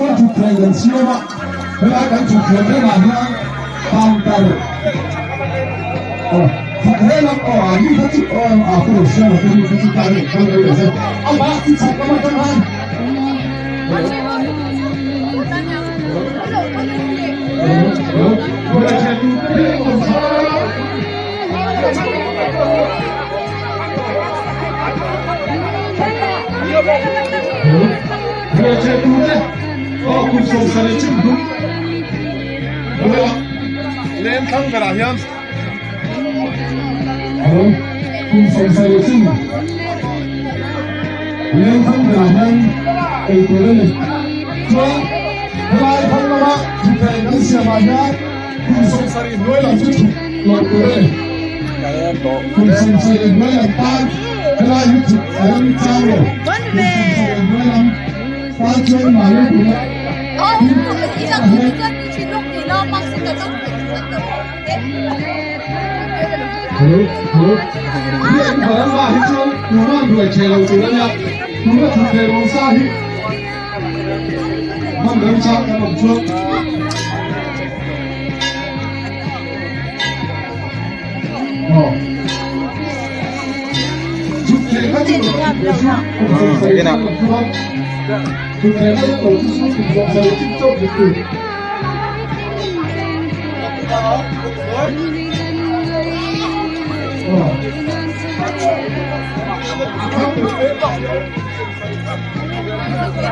Chuan thutthleng kan siam a, helai kan thutthleng lamah hian counter aw he lam aw ah mi kha chu aw ah pawh siam a mi kha chu ta ni kal mai lo se a bak chu chhak lam atang khan Lengthlang berah hian Kum 70 chin Lengthlang berah hian ei tur a ni. Chuan helai thang lama thutthleng kan siamah hian kum 70 hnuai lam chu thut loh tur a ni. Kum 70 hnuai lam tan helai hi thut a rem chang lo. Kum 70 hnuai lam tan chuan mahni tuna Hello, hello. Biak baranga hi chuan tuman ruai thei lo tur a nia. Tuna thut thei lo sa hi hman remchang kan awm chuan. Aw. Thut thei kha chu lo chu kum 70 lam chuan thut thei kha lo chu chu kum 70 chin chauh thut tur.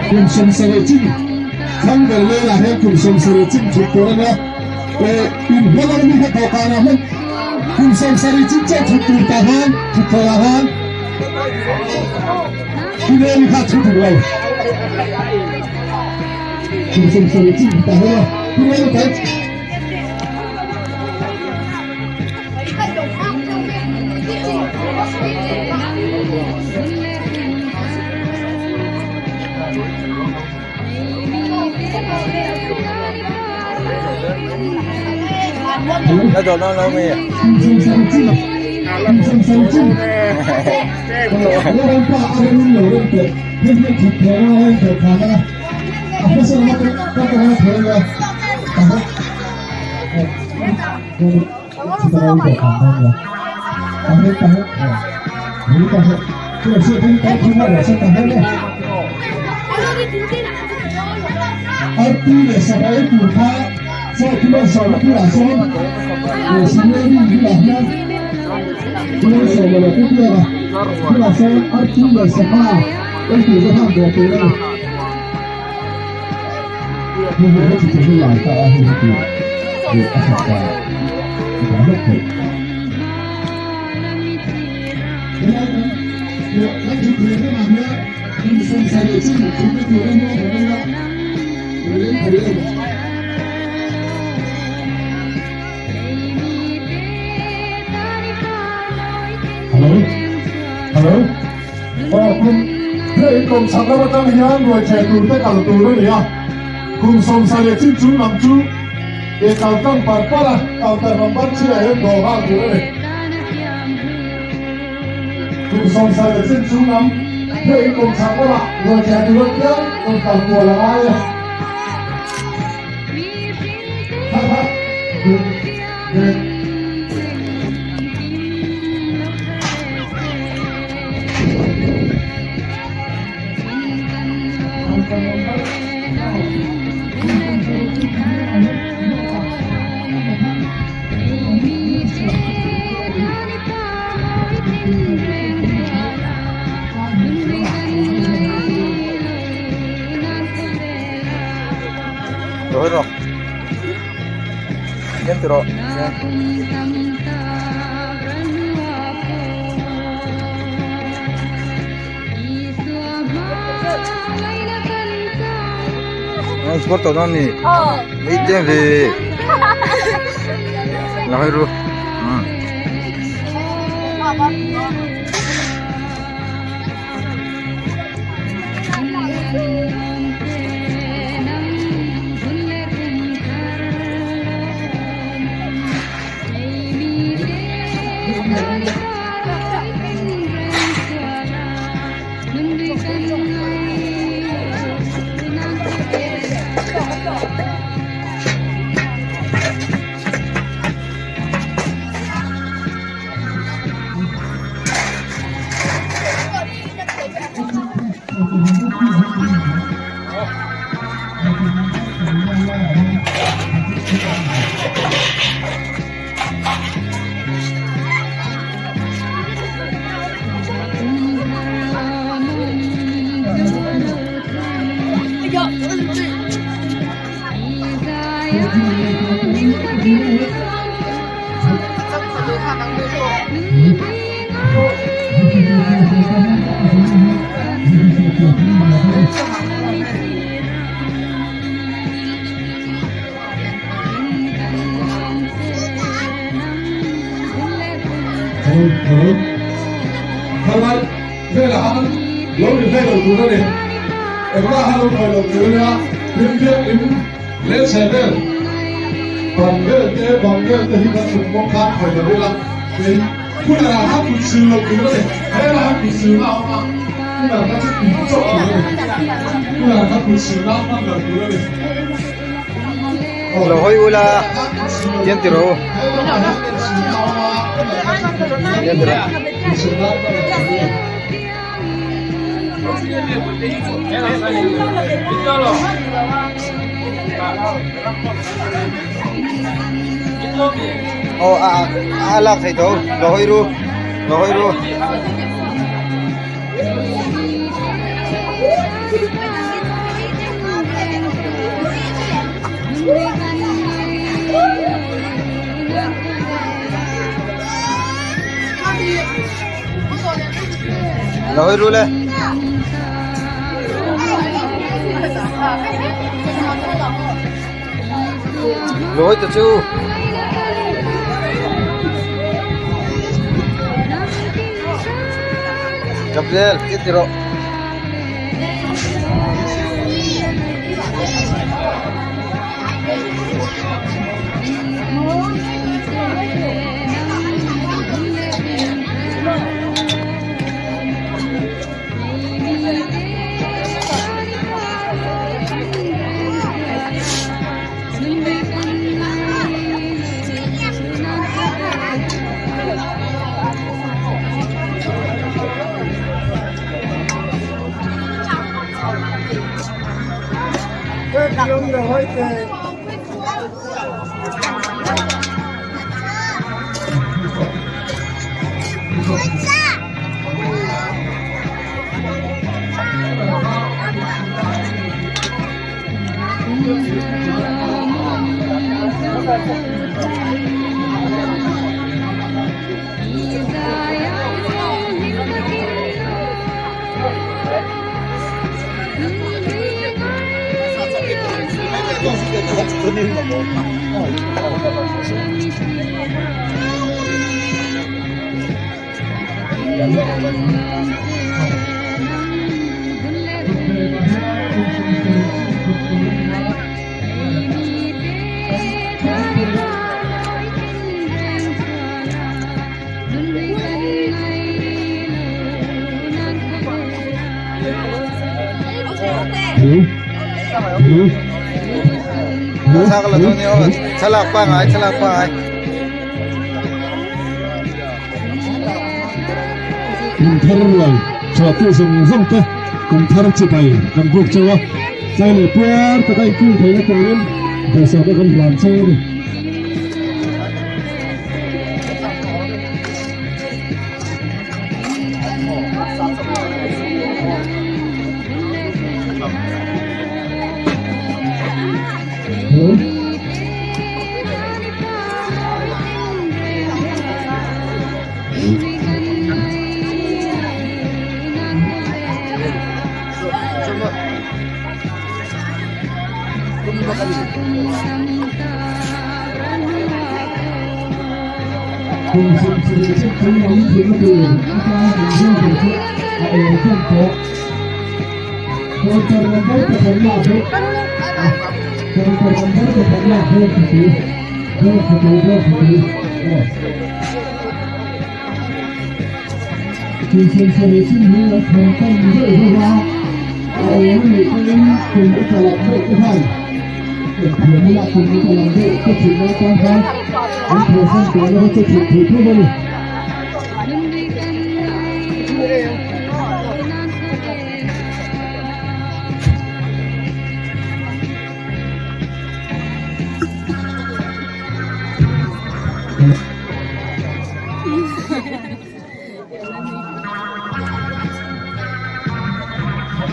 Kum 70 chin thlang ber velah hian kum 70 chin thut tur a nia in hma lam mi kha dawhkanah hman kum 70 chin chauh thut tur tah khan thut thawhah khan Tunge kha thu duh lo kum 70 chin tah hian tunge kan Nó đồ nó nó mi. Kum 70 chin Hello Hello Aw kum hei kum chhak lam atang hian ruai theh tur te kal tur a ni a kum 70 chin chung lam chu ke kal tlang par par a counter number 3 ah hian dawh nghal tur a ni kum 70 chin chung lam hei kum chhak lamah ruai theh tur apiang rawn kal kual a ngai a ha ha Rồi rồi. Nhanh từ rồi. Sport tàu non nè. Ít tiền về. Là hơi rồi. Thalai velah han lo ni hlei lo tur a ni. Engmah han lo hruai lo tur a nia. Hlim biak in leh chhe vel ban vel te bang vel te hi kan chhuk bawk khan khawi lo ila tin cooler ah khan kut sil lo tur a ni. Helah hian kut silna a awm a, cooler kha chu tui chawp tur a ni. Cooler kha kut silna hman lo tur a ni. Lo hawi ula tian ti rawh u. Tian ti rawh. Aw a a lak thei tho lo hawi ru lo hawi ru. Lo hawi ru le. Lo hawi ta chu. Gabriel, tian ti rawh. Thlalak la dawn nia aw thlalak pangai thlalak pangai. Kum thar rual chhuahtu zawng zawng te kum thar chibai kan buk chauh a, tlai leh puar taka inkung theihna turin duhsakna kan hlan chauh a ni. Thiamna kum upa lam deuh ka thutna atang khan an thawhsan tawhna kha chu thut thei theuh a ni.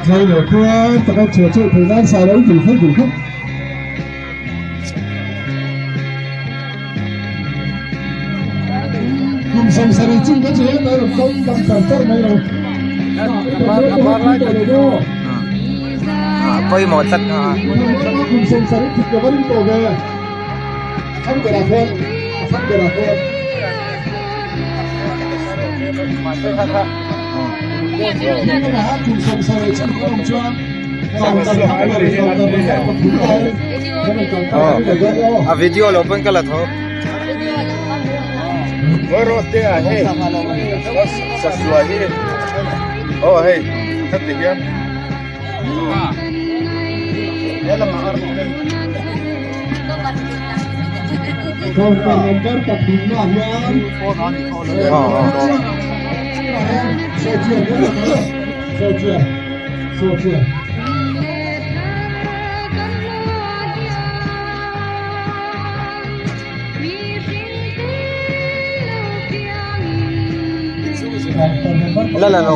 Tlai leh khuan taka chhuah chhuah theih nan sa lo dul kher dul khawp. Kum 70 chin ka che na ram kam dam tar tar mai lo. Pawimawh tlat a. Kum 70 thik ka varin to ve. Thang bera khuan, thang bera khuan. A video lo pawn ka la tho. La la lo.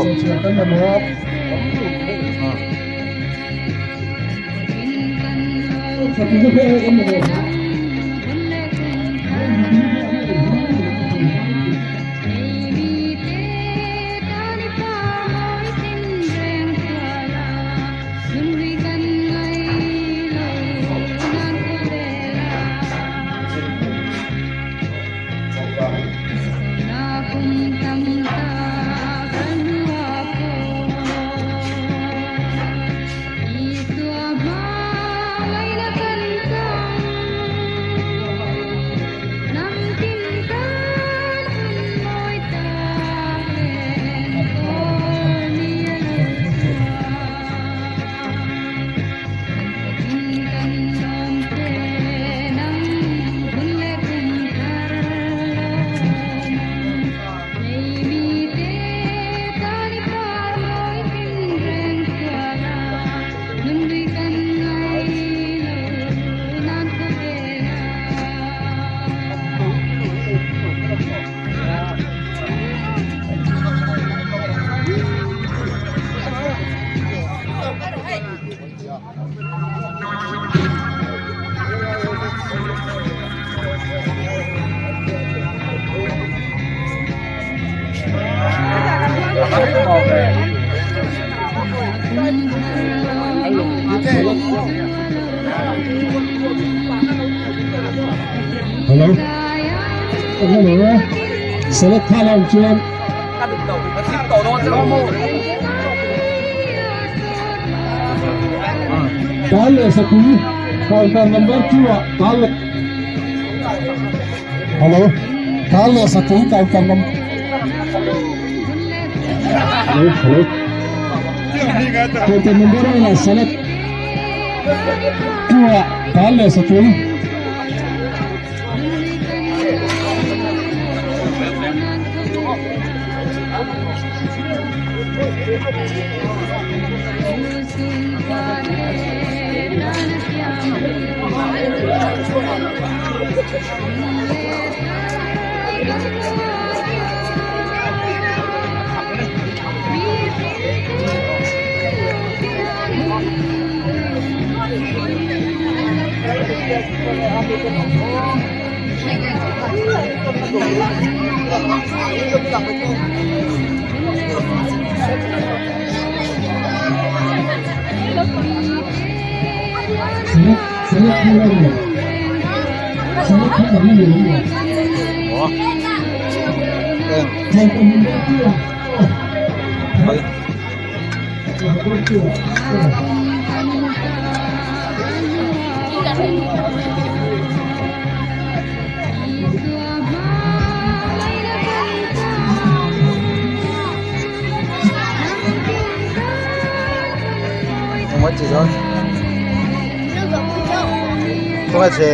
Hello. Hello. Select kha lam chuan. Tal leh sakui counter number 2 ah tal leh Hello. Tal leh sakui counter number Hello. Hello. Counter number 1 ah select 2 ah tal leh sakui Mất gì rồi. Khawngaih che.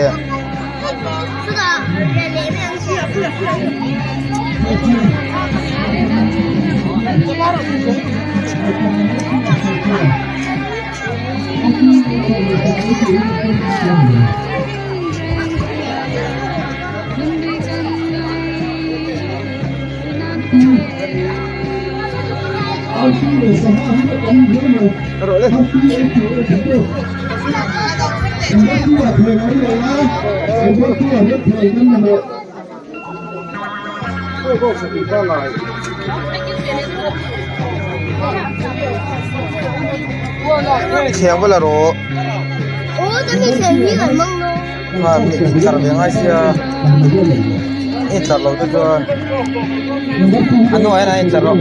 Thiang va la rawh. Intlar ve ngai sia intlar lo te chuan a hnuai ah hian a intlar rawh.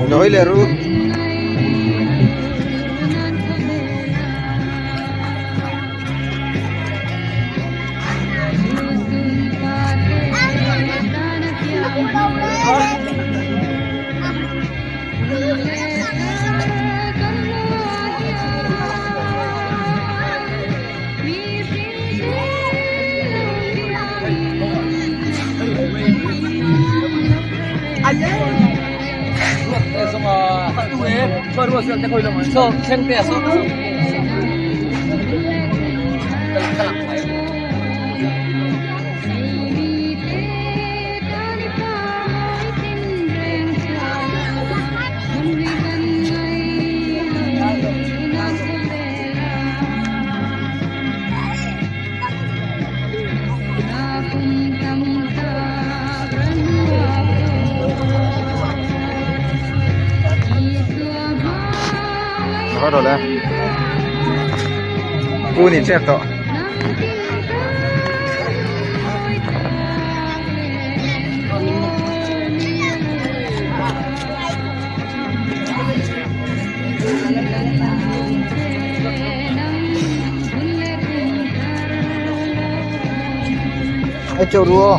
Nói leh ru. rawh le pu ni tep tawh. Ai chau ru aw.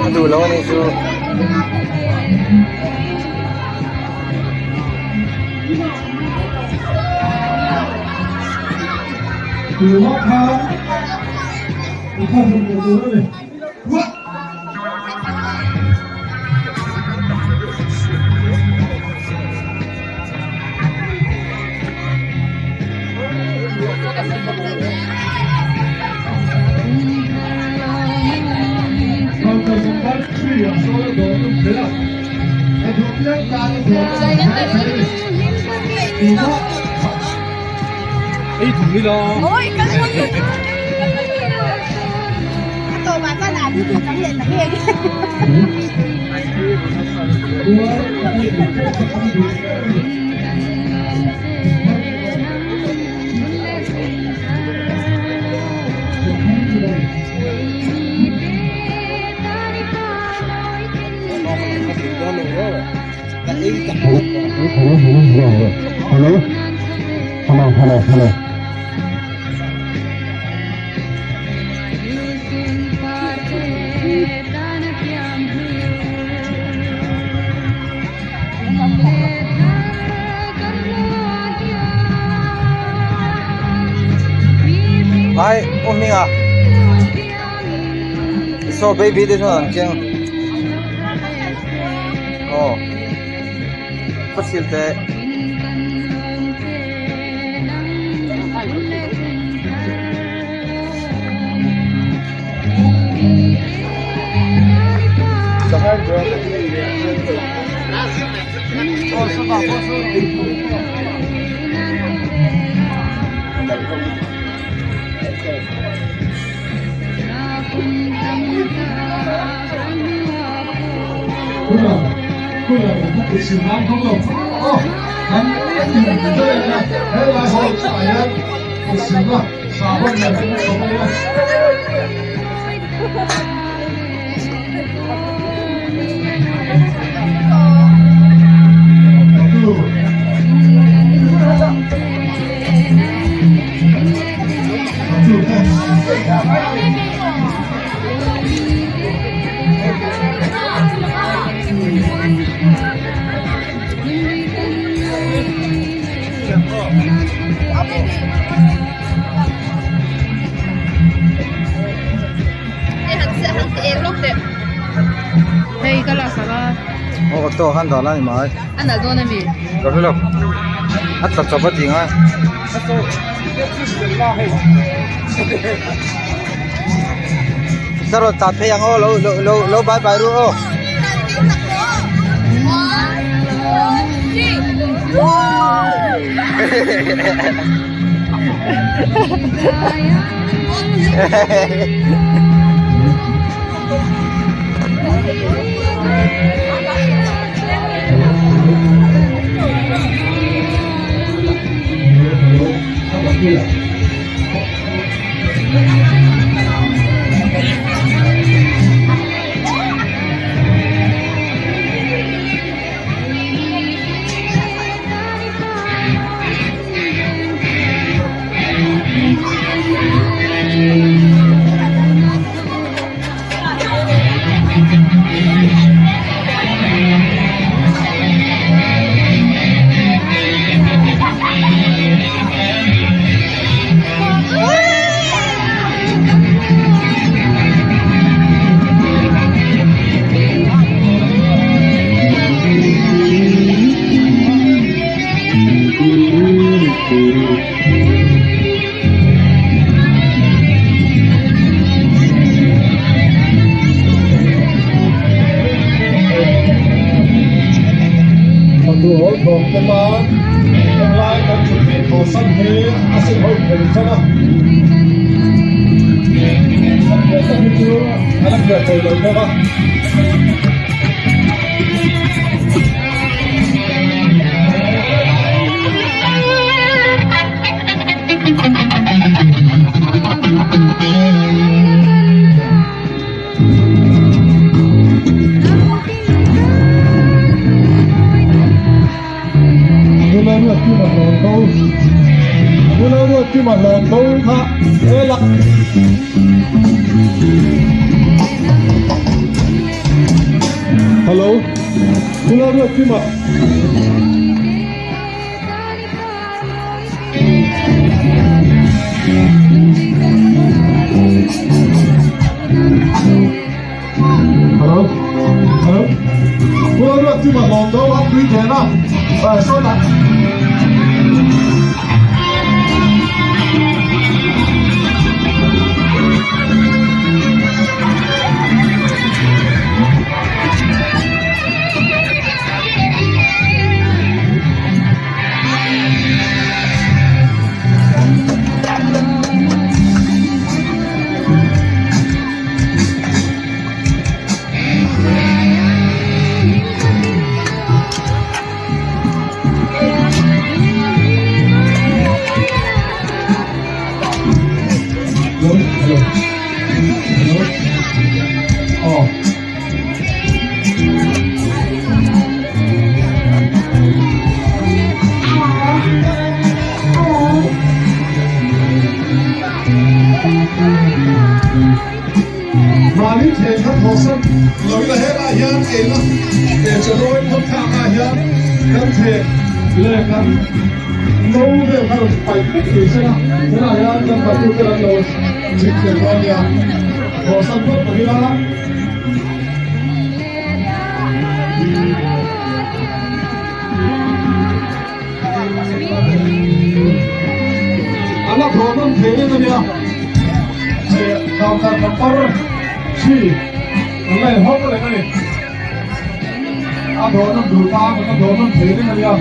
A duh lo a nih chu. Ai aw hming ah saw baby te chuan an keng aw ka thil te. Cooler cooler in kut sil nan hmang lo aw kan in vel a helai hall chungah hian kut silna sahbawn nen an chhawp a nia. Hei ka la sak a. Aw auto khan dah la ni mai. A nalh dawn ami? Ka hre lo. A tla chawp a ti ngai. Ka rawn tlan phei ang aw lo lo lo lo bye bye ru aw. Hello Nula ruat kima Hello Hello Nula ruat kima lawm do a tui then a sawi lah. Hello Hello Aw Mahni thei kha thawhsan lo ila helaiah hian eina leh chaw phawt thlakah hian kan thei leh kan no vel kha rawn paih vek thei se la, helaiah hian kan paihtu te an lo chik fel dawn nia. Thawhsan phawt lo ila. A la thaw nawn thei reng a nia. Counter number 3 an la inhawng reng a ni. A thaw nawn duh tan a la thaw nawn thei reng a nia.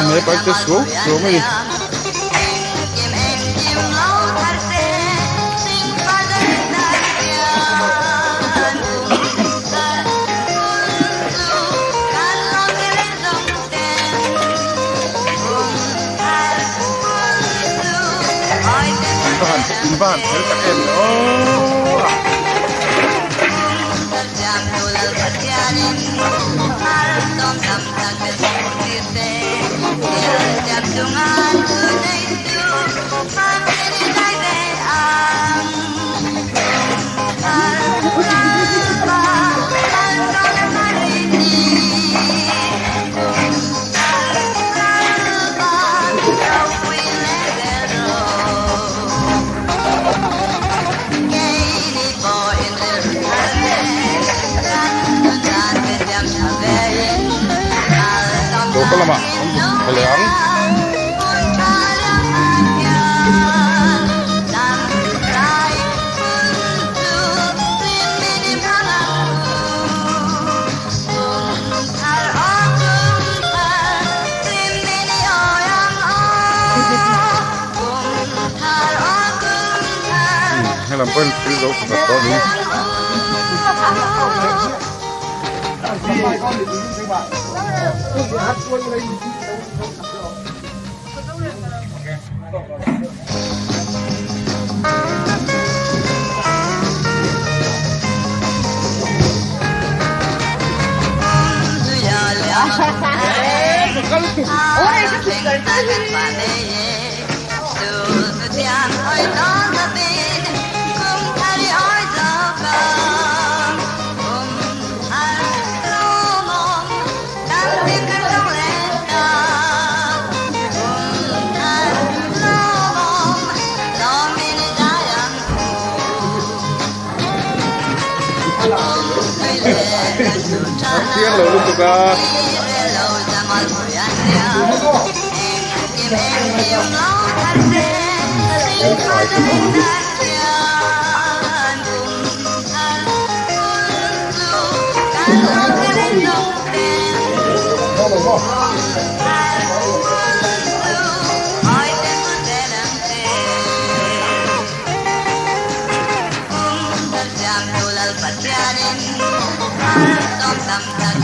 He bike te suau suau mai a ni. In va han in va han fel tak em aw. Choka lamah an zuk thla leh ang. Helam pawhin thil zo pakhat tawh a ni. A chiang lo lutuk a.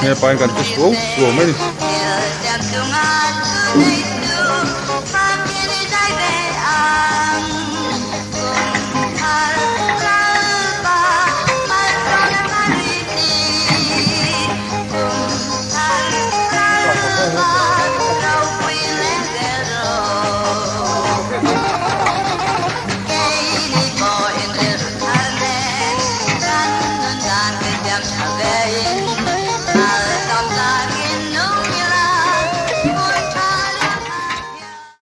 Hepa hian kan ti suau suau mai a ni.